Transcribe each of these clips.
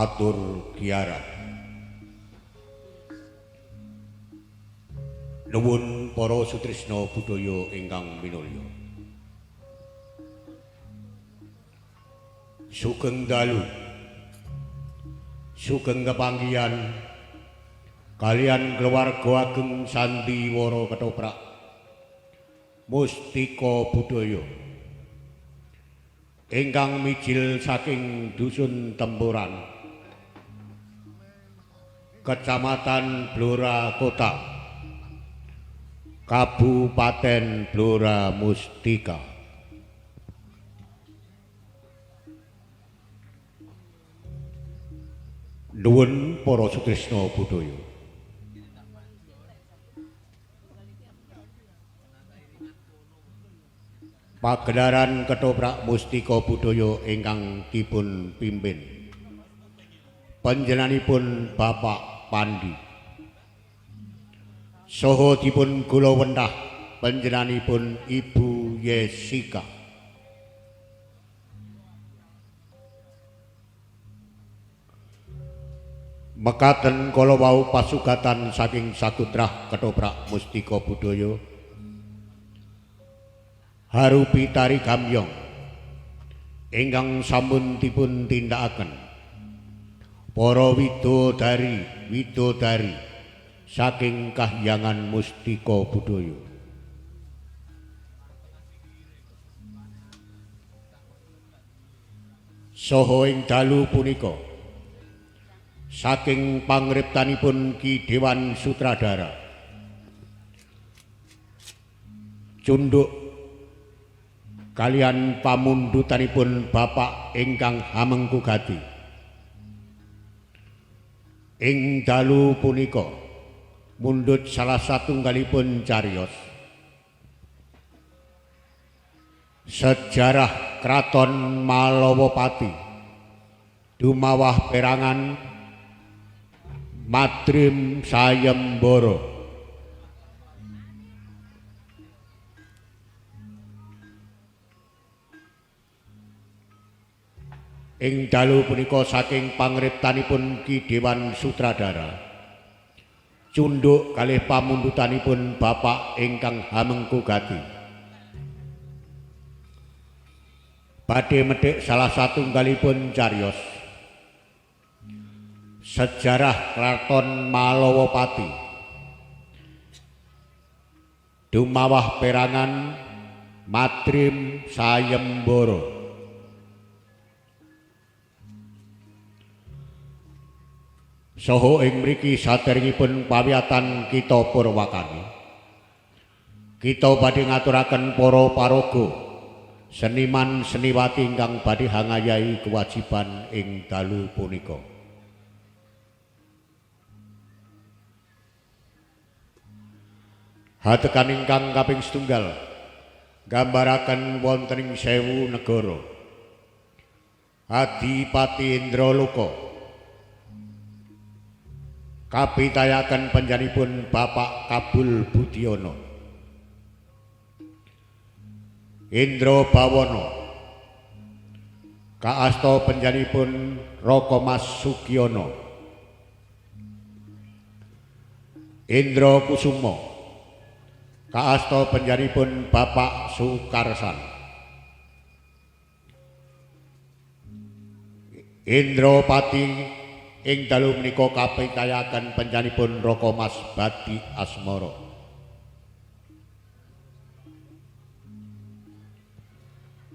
Catur Giara. Nuwun para sutrisna budaya ingkang minulya. Sugeng dalu. Sugeng kepanggihan kalian keluarga ageng Sandiwara Ketoprak Mustika Budaya ingkang mijil saking dusun Tempuran, Kecamatan Blora Kota, Kabupaten Blora Mustika. Nuwun para sutrisna budaya. Pagelaran Ketoprak Mustika Budaya ingkang dipun pimpin panjenenganipun Bapak Pandi saha dipun gula wentah panjenenganipun Ibu Yesika. Mekaten kala wau pasugatan saking Sagutrah Ketoprak Mustika Budaya Harupi Tari Gambyong ingkang sampun dipun tindakaken para widodari widodari saking Kahyangan Mustika Budaya. Saha ing dalu punika saking pangriptanipun Ki Dewan Sutradara cunduk kalian pamundutanipun Bapak ingkang Hamengku Gati. Ing dalu punika mundhut salah satunggalipun cariyos sejarah Kraton Malowopati dumawah perangan Madrim Sayembara. Ing dalu punika saking pangriptanipun Ki Dewan Sutradara cunduk kalih pamundutanipun Bapak ingkang Hamengku Gati badhe medhik salah satunggalipun cariyos sejarah Kraton Malowopati dumawah perangan Madrim Sayembara. Saha ing mriki saderengipun pawiyatan kita purwakani, kita badhe ngaturaken para paraga seniman seniwati ingkang badhe hangayahi kewajiban ing dalu punika. Hatekan ingkang kaping setunggal nggambaraken wonten ing sewu negara Adipati Indraloka kapitayaken panjenenganipun Bapak Kabul Budiono, Indra Bawono kaasta panjenenganipun Raka Mas Sugiono, Indra Kusuma kaasta panjenenganipun Bapak Sukarsan, Indropati ing dalu menika kapitayaken panjenenganipun Raka Mas Badi Asmara.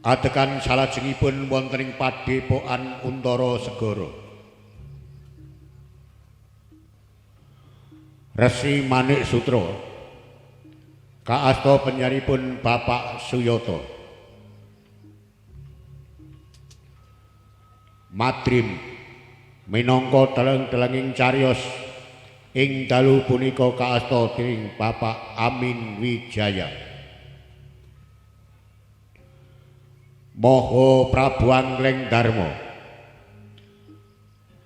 Adegan salajengipun wonten ing Padepokan Untara Segara. Resi Manik Sutra kaasta panjenenganipun Bapak Suyoto, Madrim minangka teleng-telenging cariyos ing dalu punika kaasta dening Bapak Amin Wijaya. Maha Prabu Angling Darma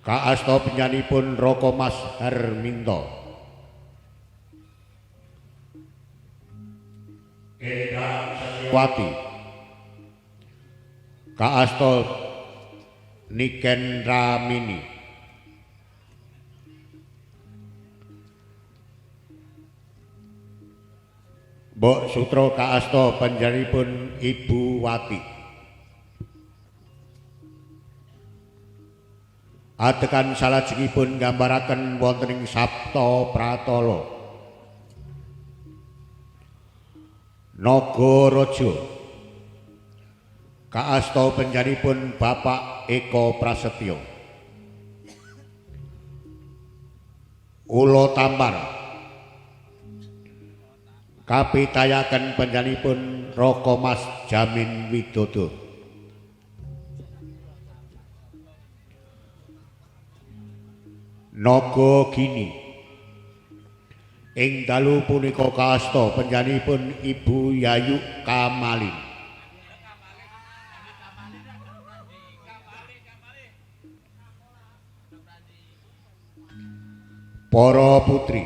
kaasta panjenenganipun Raka Mas Herminto, Endang Setiawati kaasta Niken Ramini. Mbok Sutra kaasta panjenenganipun Ibu Wati. Adegan salajengipun nggambaraken wonten ing Sapta Pratala. Nagaraja kaasta panjenenganipun Bapak Eko Prasetyo. Ula Tampar kapitayaken panjenenganipun Raka Mas Jamin Widodo. Naga Gini ing dalu punika kaasta panjenenganipun Ibu Yayu Kamalin. Para putri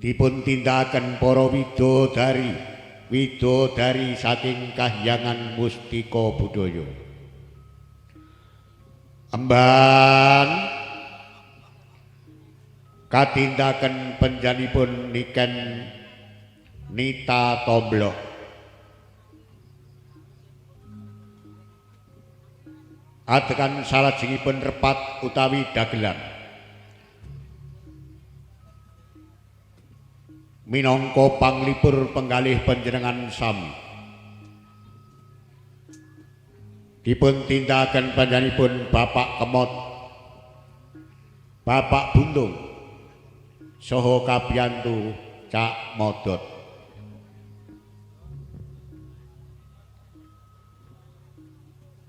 dipun tindakaken para widodari widodari saking Kahyangan Mustika Budaya. Emban katindaken panjenenganipun Niken Nita Tomblo. Adegan salajengipun repat utawi dagelan minangka panglipur penggalih panjenengan sami. Dipun tindakaken panjenenganipun Bapak Kemot, Bapak Buntung saha kabiyantu Cak Modot.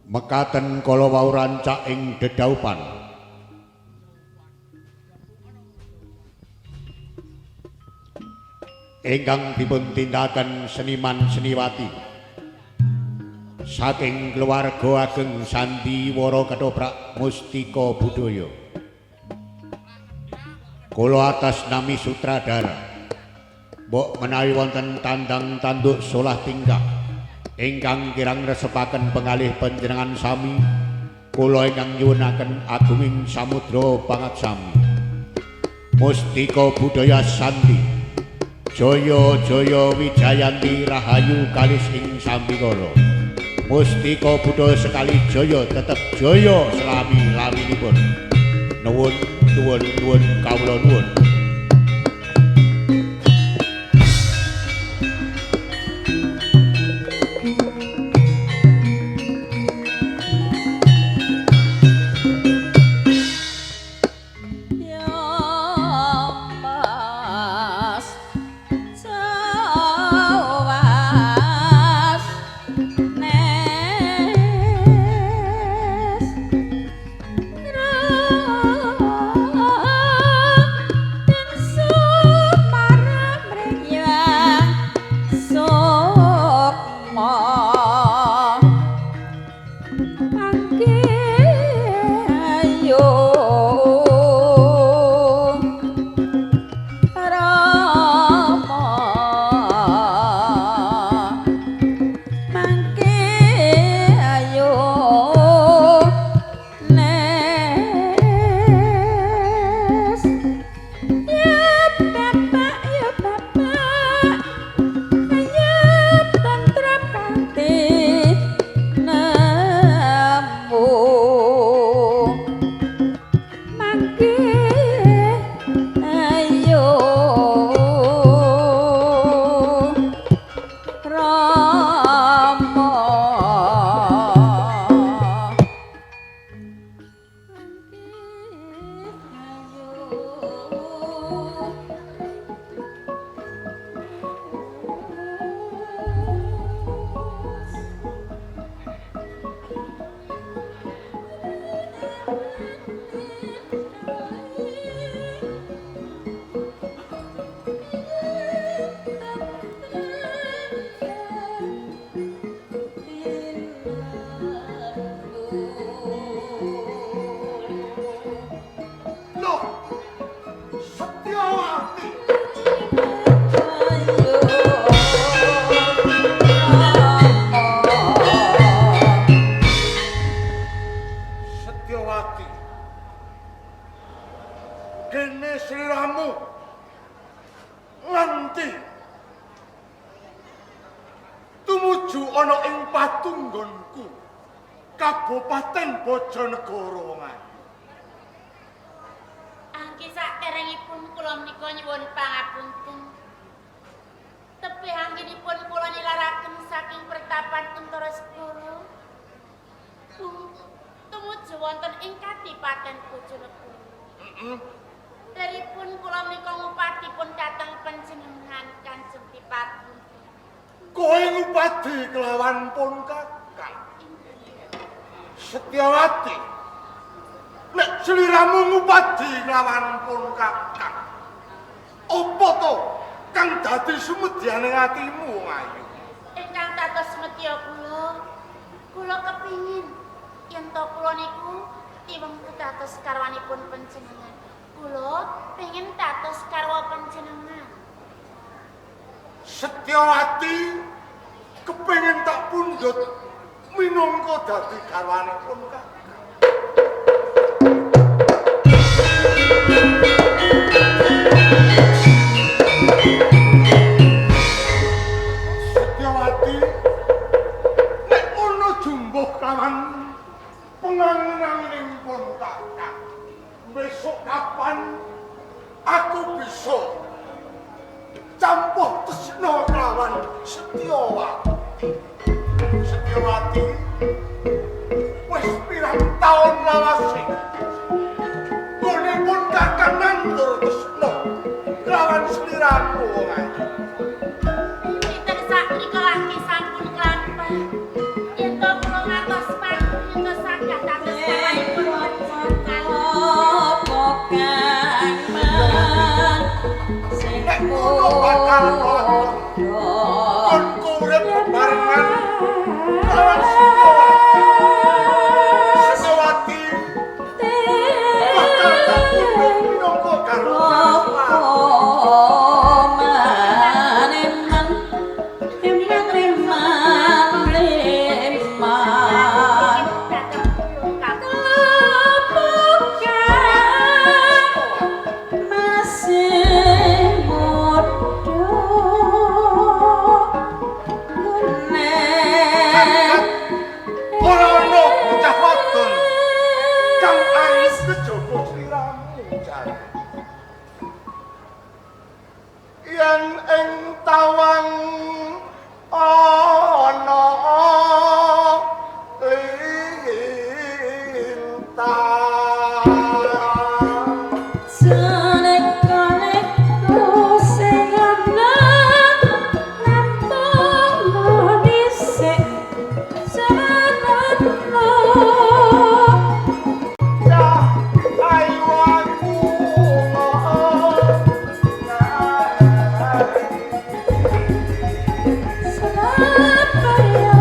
Mekaten kala wau rancak ing dedaupan. Ingkang dipun tindakaken seniman seniwati saking keluarga ageng Sandiwara Ketoprak Mustika Budaya. Kula atas nami sutradara, mbok menawi wonten tandang tanduk solah tingkah ingkang kirang resepaken pengalih panjenengan sami, kula ingkang nyuwunaken agunging samudra pangaksami. Mustika Budaya Santi, Jaya Jaya Wijayanti Rahayu kalis ing sambikala. Mustika Budaya sekali jaya tetep jaya selami laminipun. Nuwun nuwun nuwun kawula nuwun. Kene sliramu Nganti tumuju ana ing patunggonku Kabupaten Bojonegoro wong ayu. Angki saderengipun kula menika nyuwun pangapunten. Tebih anggenipun kula nilaraken saking pertapan Untara Segara. Tumuju wonten ing Kadipaten Bojonegoro. Heeh. Deripun kula menika ngupatipun dhateng panjenengan Kanjeng Dipati. Kowe ngupadi kelawan pun kakang. Setyawati. Nek sliramu ngupadi kelawan pun kakang. Apa to kang dadi sumedyaning atimu wong ayu? Ingkang dados medya kula, kula kepingin yen to kula niku tiweng dados garwanipun panjenengan. Kula pengin dados garwa panjenengan. Setyawati kepengin tak pundhut minangka dadi garwanipun kakang. Setyawati, nek ngono jumbuh kawan pengangen-angening pun kakang. Besok kapan aku bisa campuh tresna kelawan Setyawati. Setyawati, wis pirang taun lawase gone pun kakang nandur tresna kelawan sliramu wong ayu. Pinten sakmenika lagi sampun klampah. Yen to kula ngantos paku yen to saged dados garwanipun panjenengan. Nek ngono bakal kelakon kon urip bebarengan kelawan Setyawati. Setyawati bakal tak pundhut minangka garwane sliramu. Dhateng kula kakang. Ora ana bocah wadon kang ayu kejaba sliramu jare. Yen ing tawang ana lintang. Cah ayu aku Surabaya.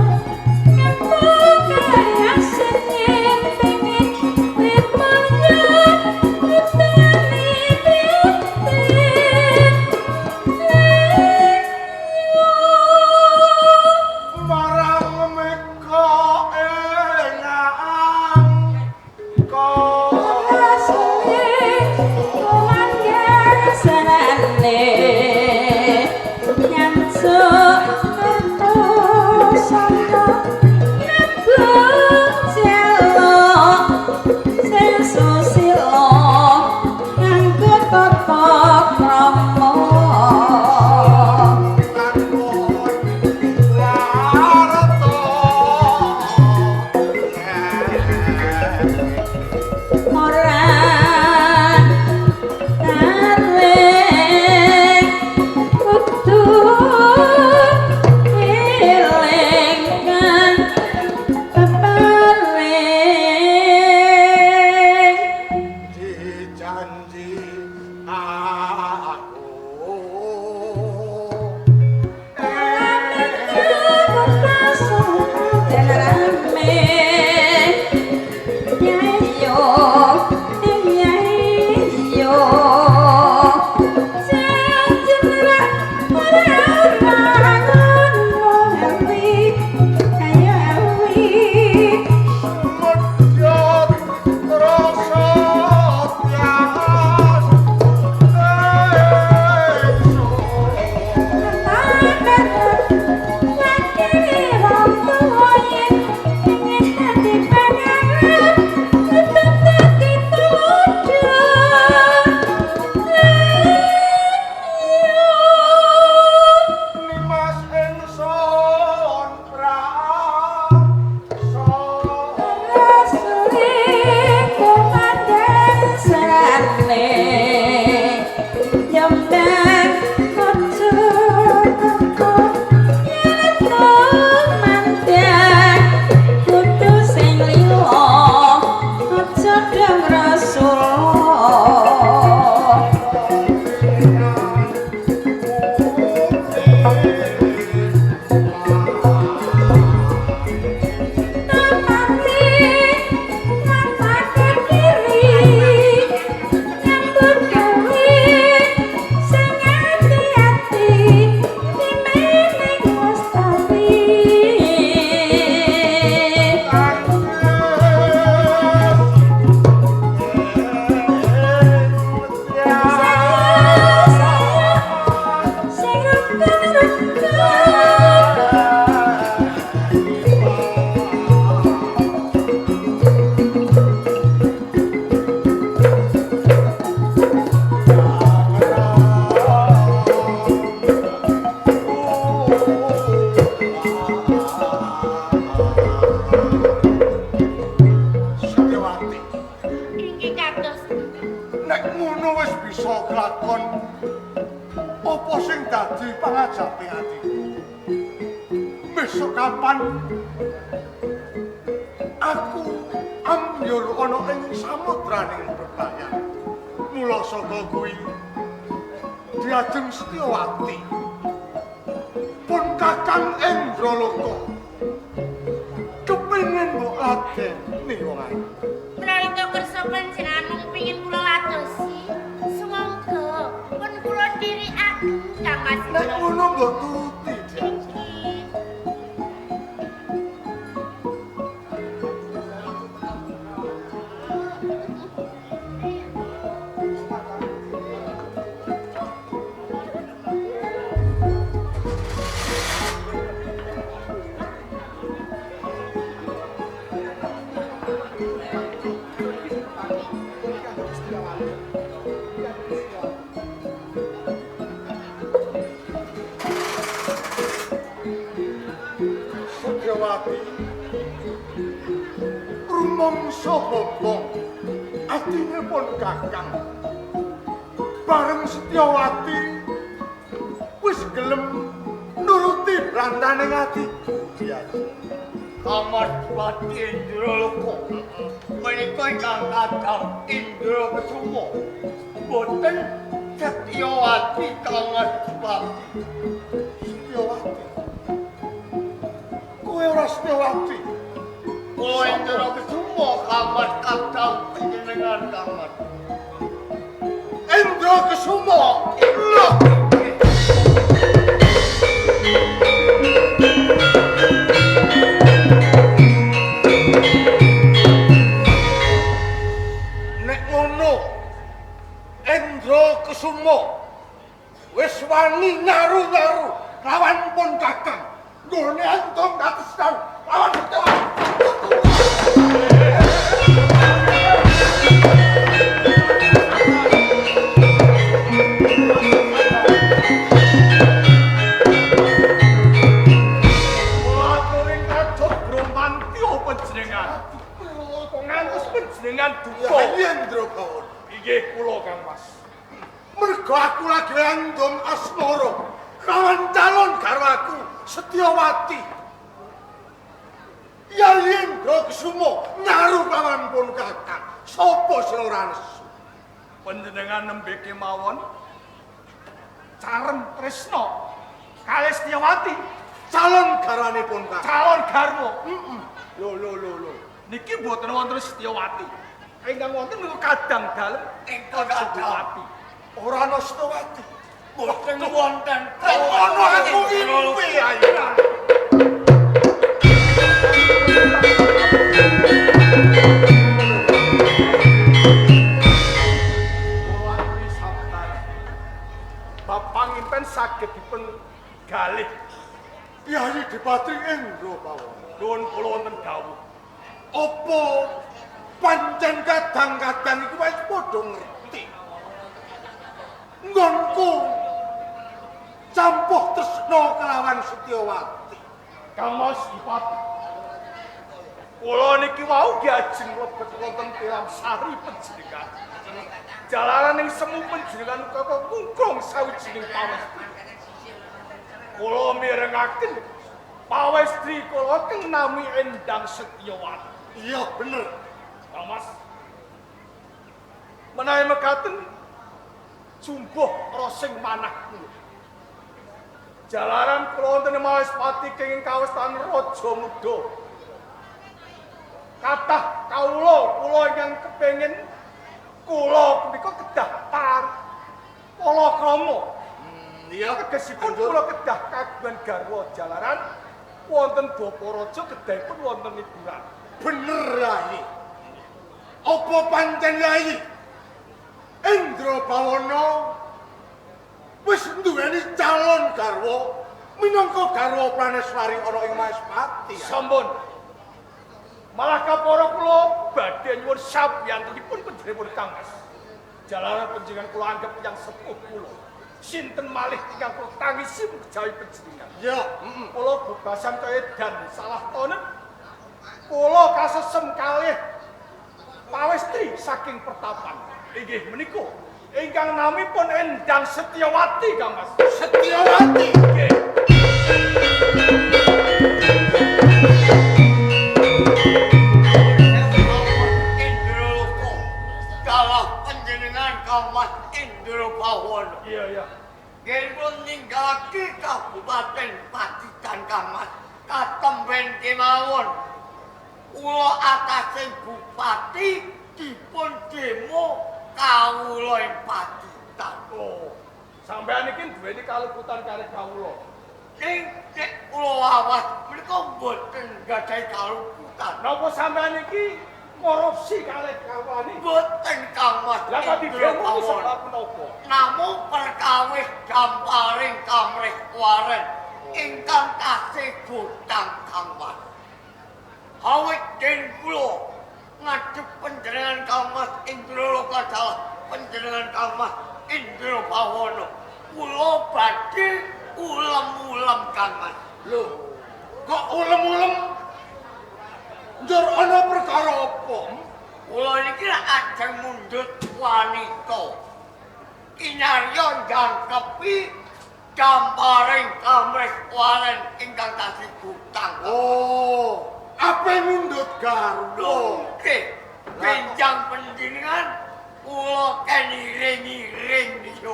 Setyawati. Inggih kados. Nek ngono wis bisa kelakon apa sing dadi pangajape atiku. Besok kapan aku ambyur ana ing samudraning bebayan. Mula saka kuwi Diajeng Setyawati pun Kakang Indraloka kepengin mbok ladeni wong ayu. Pranita kersa panjenengan mung pengin kula ladosi, sumangga pun kula ndirikaken Kang Mas. Nek ngono mbok turuti, Diajeng. Rumangsa bobong atine pun Kakang bareng Setyawati wis gelem nuruti brantane atiku. Diajeng Kamarpati Indraloka menika ingkang kadang Indra Kesuma boten Setyawati Kamarpati. Setyawati, kowe ora Setyawati. Kula Indra Kesuma kamar kadang panjenengan kamar Indra Kesuma. Lho, nek ngono Indra Kesuma wis wani nyaru-nyaru lawan pun Kakang nggone antung katesnan lawan Setyawati. Kula aturi kadhok Brahmantya panjenengan. Kok ngantos panjenengan duka. Ya Indra Bawana. Inggih kula Kang Mas. Mergo aku lagi andum asmara lawan calon garwaku Setyawati. Ya Indra Kesuma nyaru lawan pun Kakang. Sopo sing ora nesu? Panjenengan nembe kemawon carem tresna kalih Setyawati calon garwane pun Kakang. Calon garwa. Heeh. Lho lho lho lho. Niki mboten wonten Setyawati. Ingkang wonten niku kadang dalem ingkang Setyawati. Ora ana Setyawati. Mboten wonten. Ono aku ngimpi ayo. Kula aturi sabar. Bapak ngimpen saged dipun galih. Yayi Dipati Indra Bawana. Nuwun kula wonten dawuh. Apa pancen kadang-kadang iku wis padha ngerti. Nggonku campuh tresna kelawan Setyawati. Kang Mas Dipati. Kula niki wau diajeng mlebet wonten tilam sari panjenengan. Jalaran ing semu panjenengan kok kungkung sawijining pawestri. Kula mirengaken pawestri kula keng nami Endang Setyawati. Iya bener. Kang Mas. Menawi mekaten jumbuh rosing manah kula. Jalaran kula wonten Maespati kenging kawestan Raja Muda. Kathah kawula kula ingkang kepengin kula punika kedah par palakrama. Iya, tegesipun kula kedah kagungan garwa jalaran wonten Bapa Raja kedahipun wonten hiburan. Bener Yai. Apa pancen Yai Indra Bawana wis nduweni calon garwa minangka garwa Praneswari ana ing Maespati? Sampun. Malah kapara kula badhe nyuwun sabiyantunipun panjenenganipun Kang Mas. Jalaran panjenengan kula anggap tiyang sepuh kula. Sinten malih ingkang kula tangisi kejawi panjenengan. Ya, kula bebasan kaya dan salah tonen. Kula kasesem kalih pawestri saking pertapan. Inggih menika ingkang namipun Endang Setyawati, Kang Mas. Setyawati. Nggih. Indraloka. Kalah panjenengan Kang Mas Indra Bawono. Iya, iya. Nggih pun ninggalake Kabupaten Pacitan Kang Mas. Katemben kemawon. Kula atase bupati dipun demo kawula ing Pacitan. Oh, sampean iki duweni kaleputan kalih kawula. Ning nek kula wawas menika mboten gadhahi kaleputan. Napa sampean iki korupsi kalih kawulane? Mboten Kang Mas. Lah kok Indra didemo Bawono. sebab menapa? Namung perkawis gamparing kamrih waren ingkang tasih gotang Kang Mas. Awit den kula ngadhep panjenengan Kang Mas Indraloka dalah panjenengan Kang Mas Indra Bawono. Kula badhe ulem-ulem Kang Mas. Lho, kok ulem-ulem? Njur ana perkara apa? Kula niki lak ajeng mundhut wanita. Kinarya njangkepi gamparing kamrih waren ingkang tasih gutang. Oh, ape mundhut garwa? Nggih, benjang panjenengan kula ken iring-iring niku.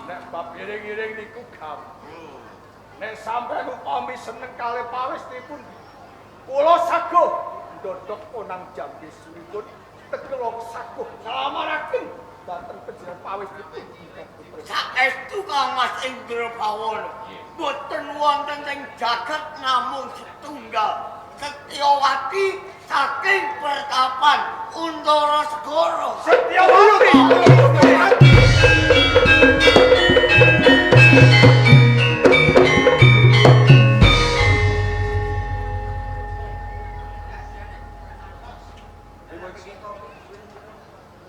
Nek bab iring-iring niku gampang. Nek sampean upami seneng kalih pawestripun, kula saguh ndodhok konang jambe sulipun tegela saguh nglamaraken dhateng panjenengan pawestripun. Saestu Kang Mas Indra Bawono, boten wonten ing jagat namung setunggal Setyawati saking pertapan Untara Segara. Setyawati.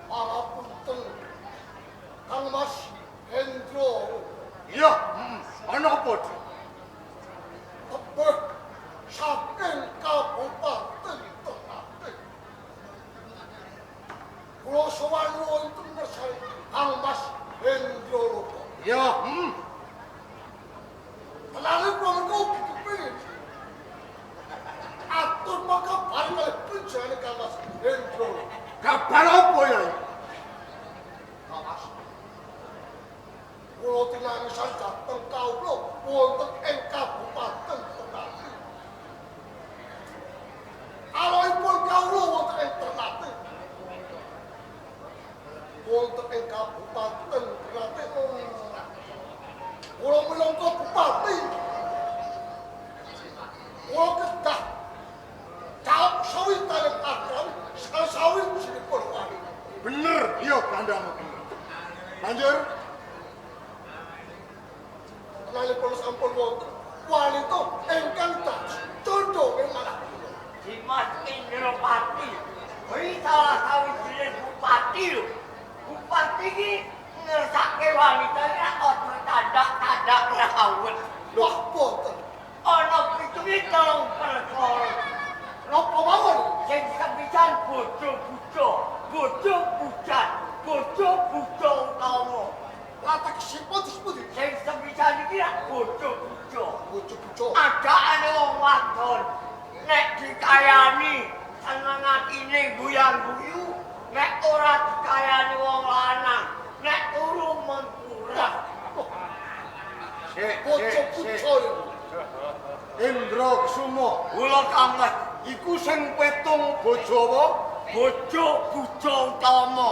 Pangapunten Kang Mas Hendro. Iya, ana apa, Dik? Tebih saking Kabupaten Ternate. Kula sowan wonten ngersane Kang Mas Hendro Loka. Iya, Tenane kula menika ugi kepengin atur maka bareng kalih panjenengane Kang Mas Hendro. Kabar apa ya? Kang Mas. Kula tinangisan dhateng kawula wonten ing Kabupaten Ternate. Alonipun kawula wonten ing Ternate. Wonten ing Kabupaten Ternate. Kula minangka bupati. Kula kedah caop sawitaning akrawi sawijining wanita. Bener, iya kandhamu bener. Banjur nalika sampun wonten wanita ingkang dados condhonge marang kula. Dimas Indrapati. Kuwi salah sawijining bupati lho. Bupati iki ngersake wanita iki aja tandak-tandak rawon. Wah, boten. Ana pitunge telung perkara. Napa mawon? Sing sepisan bojo-bojo, bojo bujan, bojo-bojo utama. Latak sipun sepundi? Sing sepisan iki rak bojo-bojo. Bojo-bojo. Adakane wong wadon nek dikayani seneng atine guyang-guyu, nek ora dikayani wong lanang, nek turu mengkurang. Bojo-bojo iku. Indra Kusuma. Kula Kang Mas, Iku sing petung bojo apa? bojo-bojo utama.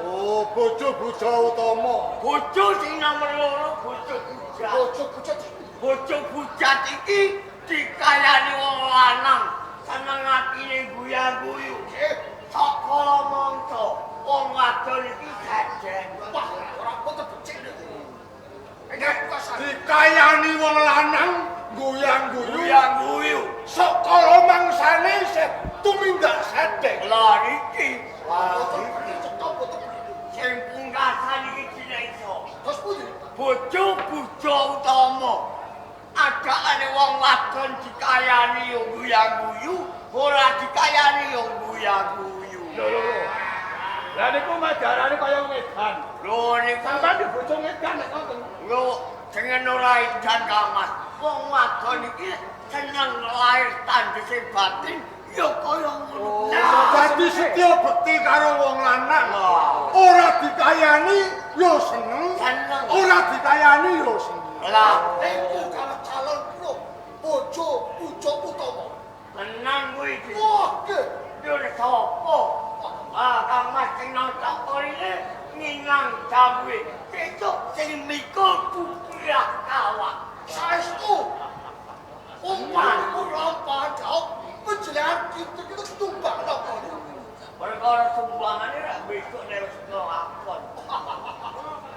Oh, bojo-bojo utama. Bojo sing nomor loro bojo bujat. Bojo-bojo Bojo bujat iki dikayani wong lanang, seneng atine guyang-guyu. Sakala mangsa wong wadon iki sejen. Wah, ora boten becik niku. Dikayani wong lanang guyang-guyu. Guyang-guyu. Sakala mangsane isih tumindak sedeng. Lah iki Wah, cetha boten sing pungkasan iki dina iso. Terus pundi? Bojo-bojo utama. Adakane wong wadon dikayani yo guyang-guyu, ora dikayani yo Edan Kang Mas. Wong wadon iki seneng lahir tandese batin ya kaya ngono. Dadi setya bekti karo wong lanang. Ora dikayani ya seneng, ora dikayani ya seneng. Lah, iku karo calon kula bojo pucuk utama. Tenan kuwi iki. Wah, nggih. Yo sapa? Ah, Kang Mas sing nonton orine nginang jamwe. Besok sing mikul putrah kawah. Saestu. Umpah kula padha panjenengan kita tumbang napa niku. Perkara sumbangane rak besok nek wis nglakon.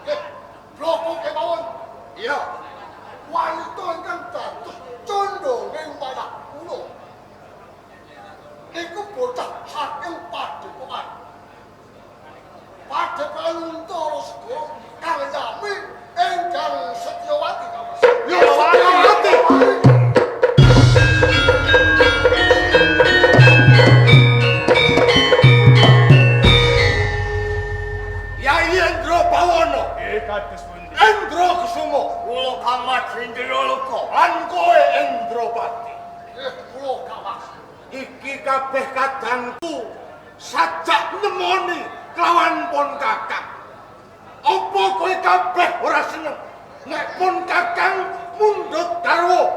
Nggih, bloko kemawon. Iya. Wanita ingkang dados condonge manah kula. Niku bocah saking padepokan. Padepokan Untara Segara kang nami Enjang Setyawati Kang Mas. Ya Setyawati. Yai Endra Bawana. Nggih kados pundi? Endra Kusuma. Kula Kang Mas Indraloka. Lan kowe Endrapati. Nggih kula Kang Mas. Iki kabeh kadangku sajak nemoni kelawan pun kakang. Apa kowe kabeh ora seneng nek pun kakang mundhut garwa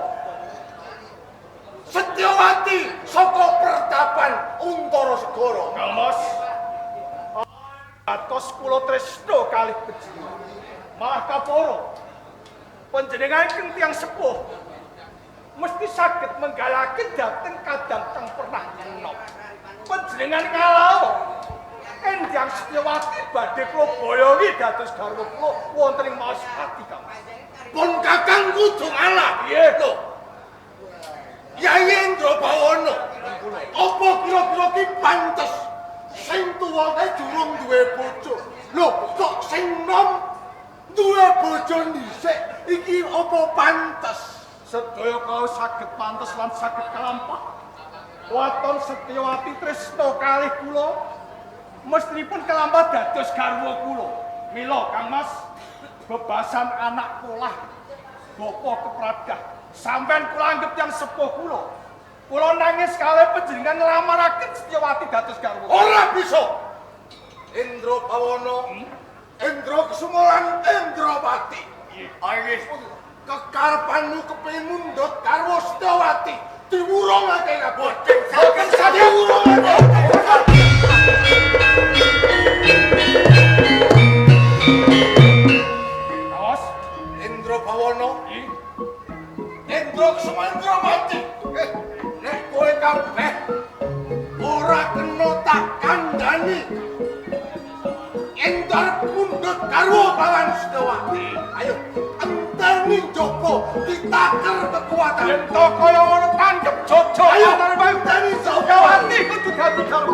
Setyawati saka pertapan Untara Segara? Kang Mas. Atos kula tresna kalih panjenengan. Malah kaporo. Panjenengan ingkang tiyang sepuh mesti saged menggalaken dhateng kadang kang pernah enom. Panjenengan ngalau Enjang Setyawati badhe kula boyongi dados garwa kula wonten ing Maospati Kang Mas. Pun kakang kudu ngalah. Nggih. Lho. Yai Endra Bawana. Apa kira-kira ki pantes sing tuwa kae durung duwe bojo? Lho, kok sing nom duwe bojo dhisik iki apa pantes? Sedaya kau saged pantes lan saged kalampah. Waton Setyawati tresna kalih kula mestinipun kalampah dados garwa kula. Mila Kang Mas, bebasan anak kolah bapa kepradah sampean kula anggep tiyang sepuh kula. Kula nangis kalih panjenengan nglamaraken Setyawati dados garwa. Ora bisa. Endra Bawana, Endra Kusuma lan Endrapati. Nggih. Kekarepanmu kepengin mundhut garwa Setyawati diwurungake kabeh. Boten saged diwurungake. Kaos Endra Bawana, Endra Kusuma, Endrapati. Nek kowe kabeh ora kena tak kandhani yen arep mundhut garwa kawan Setyawati. Ayo enteni njaba ditaker kekuatan. Yen to kaya ngono tangkep jojo Ayo antara bae enteni Setyawati kudu dadi garwa.